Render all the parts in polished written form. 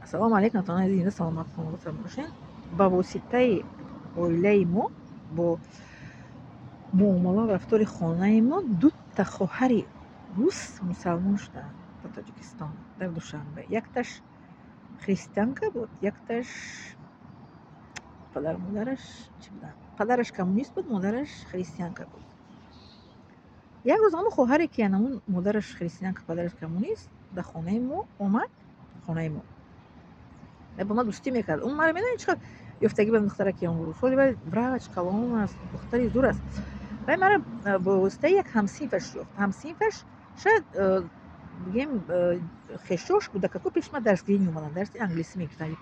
Ассалому алайкум, атонаи зинда, саломат хонавода бошед. Ба воситаи оилаи мо, бо муомала ва рафтори хонаи мо дута хоҳари рус мусалмон шуданд дар Тоҷикистон, дар Душанбе. Якташ христианка буд, якташ падару модараш чӣ буданд? Падараш коммунист буд, модараш христианка буд. Як рӯз ҳамон хоҳаре, ки ҳамун модараш христианка, падараш коммунист, дар хонаи мо омад, хонаи мо бо ман дӯстӣ мекард. Ӯ маро медонед, чӣ қадр ёфтагӣ будам, духтараки он рӯз. Ҳоли вай врач калон аст, духтари зур аст. Вай маро бо воситаи як ҳамсинфаш ёфт. Ҳамсинфаш шояд, бигем, хешош кӯдакако пеши ман дарсгирӣ меомаданд, дарси англисӣ мегирифтанд.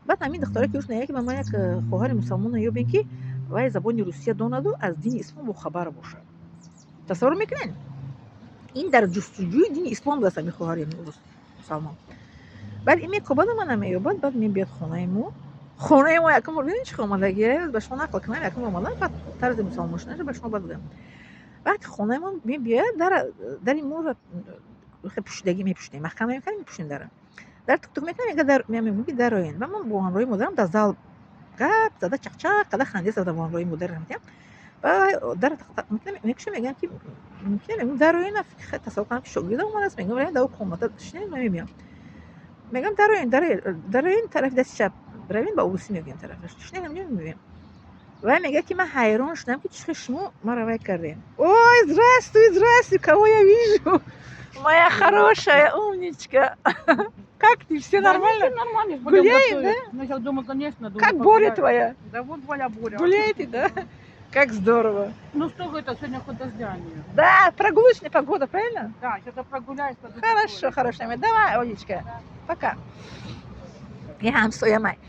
Баъд ҳамин духтаре ки гуфт, ки ба ман як хоҳари мусалмонро ёбем, ки вай забони русия донаду аз дини ислом бохабар бошад. Тасаввур мекунед, ин дар ҷустуҷӯи дини ислом будааст ҳамин хоҳари мусалмон. Баъд ин мекобаду мана меёбад, баъд мебиёд хонаи мо. Хонаи мо якум бор бинед, чӣ омадагӣ ба шумо нақл кунам. Якум бор омадам, баъд тарзи мусалмон шуданашро ба шумо баъд гӯям. Вақти хонаи мо мебиёяд, дари моро пӯшидагӣ мепӯшидем, маҳкам намекардем, мепӯшидем дара. Дар тук-тук мекунам, мега дар, мегӯям, ки дароен. Ва ман бо ҳамроҳи модарам дар зал гап зада, чақчақ карда, хандида зада, бо ҳамроҳи модарам метиҳам. Дар мекушам, мегӯям, ки мумкин, мегӯям, дароен. Тасаввур кунам, ки шогирдам омадааст. Мегӯям, равем дар комната шинем, ман мебиём. Мегӯям, дароен, дароен, тарафи дасти чап равем, ба урусӣ мегӯям, тарафаш шинем, мебиём. Вай мегӯяд, ки ман ҳайрон шудам, ки чӣ хел шумо маро вай кардем. Ой, здравствуй, здравствуй, кого я вижу, моя хорошая умничка, как ты, все нормально? Нормально. Гуляем, да? Ну, я дома, конечно, дома. Как Боря твоя? Да вот Валя Боря. Гуляете, да? Как здорово. Ну что это, сегодня хоть дождя нет. Да, прогулочная погода, правильно? Да, сейчас прогуляюсь. Хорошо, хорошо. Давай, Олечка, пока. Ин ҳамсоямай,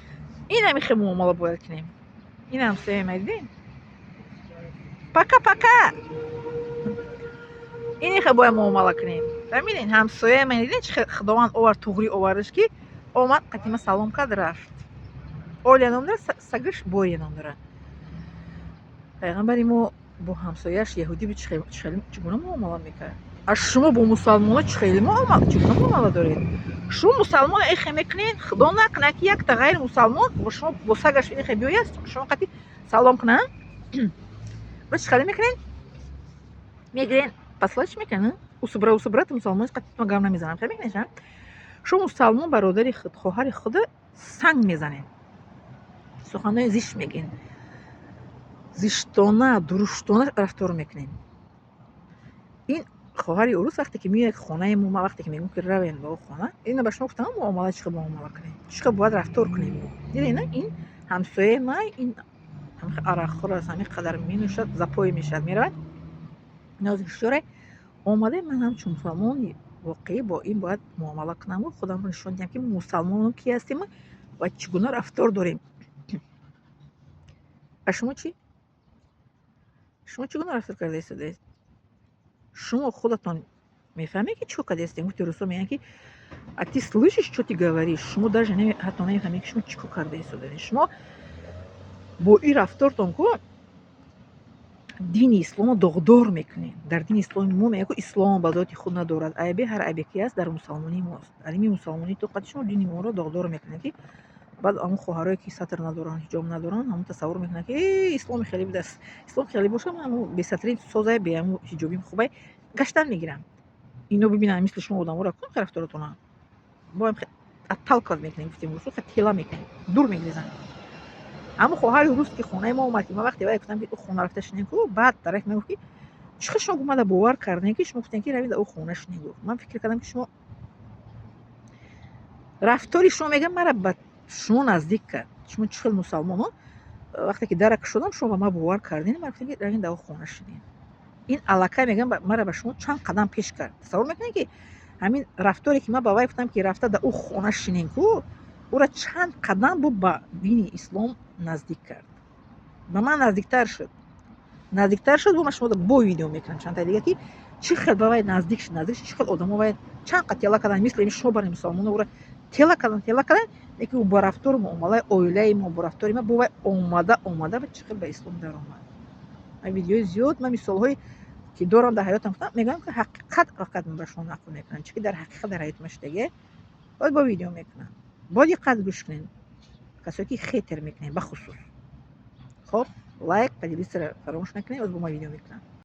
ин ҳами хел муомала бояд кунем. Ин ҳамсоямай, дидем. Пока, пока. Ини хел бояд муомала кунем, фаҳмидин? Ҳамсоямай, дидин, чӣ хел Худованд овард, туғрӣ овардаш, ки омад, қатима салом кард, рафт. Оля ном дорад, сагаш Боря ном дорад. Пайғамбари мо бо ҳамсояш яҳудӣ чӣ гуна муомала мекард? А шумо бо мусалмона чӣ хел чӣ гуна муомала доред? Шумо мусалмон эхе мекунед, Худо накунад, ки якта ғайримусалмон бо шумо бо сагаш эхе биёяд, шумо қати салом кунад, ба чӣ хеле мекунед? Мегирен, послать мекунед, усубра, усубра, мусалмон қати гап намезанам, хел мекунед. Шумо мусалмон бародари худ, хоҳари худа санг мезанед, суханои зишт мегӯед, зиштона, дуруштона рафтор мекунед. Ин хоҳари урус вақте ки меояд хонаи мо, ман вақте ки мегӯям, ки равем ба хона, ина ба шумо гуфтам, муомала, чӣ хел муомала кунем, чӣ хел бояд рафтор кунем. Дидед, на? Ин ҳамсояи ман, ин арақхӯр аст, ҳамин қадар менӯшад, запой мешавад, меравад. Нозикшӯре омада, ман ҳамчун мусалмони воқеӣ бо ин бояд муомала кунаму худамро нишон диҳам, ки мусалмонон ки ҳастем ва чӣ гуна рафтор дорем. А шумо чӣ? Шумо чӣ гуна рафтор карда истодаед? Шумо худатон мефаҳмед, ки чӣ кор кардаистед? Гуфти русо мегӯянд, ки а ты слышишь, что ты говоришь? Шумо даже ҳатто намефаҳмед, ки шумо чӣ кор карда истодаед. Шумо бо ин рафтортон ку дини исломро доғдор мекунед. Дар дини исломи мо мегӯяд, ку ислом ба зоти худ надорад айбе, ҳар айбе ки ҳаст, дар мусалмонии мост. Дар ими мусалмонии то қади шумо дини моро доғдор мекунед, ки баъд ҳамон хоҳарое, ки сатр надоранд, ҳиҷоб надоранд, ҳамон тасаввур мекунанд, ки э, исломи хеле будааст. Ислом хеле боша, ман ҳамун бесатрӣ созай, бе ҳамун ҳиҷобим хубай, гаштан мегирам. Ино бибинанд, мисли шумо одаморо кун рафторатона боям отталкивать мекунем, гуфтем русо, тела мекунем, дур мегрезанд. Ҳамон хоҳари рус, ки хонаи мо омад, ки ман вақте вай гуфтам, ки ӯ хона рафта шинем ку, баъд дарак мегуфт, ки чӣ хел шумо мада бовар кардем, ки шумо гуфтем, ки равед дар ӯ хона шинем. Гуфт, ман фикр кардам, ки шумо рафтори шумо, мегӯям, мара ба шумо наздик кард. Шумо чӣ хел мусалмонон, вақте ки дарак шудам, шумо ба ман бовар кардем, ман гуфтем, ки равед дар ӯ хона шинем. Ин аллакай, мегӯям, мара ба шумо чанд қадам пеш кард. Тасаввур мекунед, ки ҳамин рафторе, ки ман ба вай гуфтам, ки рафта дар ӯ хона шинем ку, ӯра чанд қадам бу ба дини ислом наздик кард, ба ман наздиктар шуд, наздиктар шуд. Бо ман шумо бо видео мекунам чандтаи дига, ки чӣ хел ба вай наздик шуд, наздик шуд, чӣ хел одамо вай чанд қад тела карданд, мисли шумо барои мусалмоно ӯра тела карданд, тела карданд, лекин ӯ бо рафтору муомалаи оилаи мо, бо рафтори ма бо вай омада омада ва чӣ хел ба ислом даромад. Ман видеои зиёд, ман мисолҳое ки дорам дар ҳаётам, гуфтам, мегӯям, ки ҳақиқат фақат ман ба шумо нақл мекунам, чунки дар ҳақиқат дар ҳаёти ма шудагие. Бояд бо видео мекунам. Бо диққат гӯш кунед, касое ки хейтер мекунед бахусус. Хоб, лайк, поделиться фаромӯш накунед. Оз бо ма видео мекунам.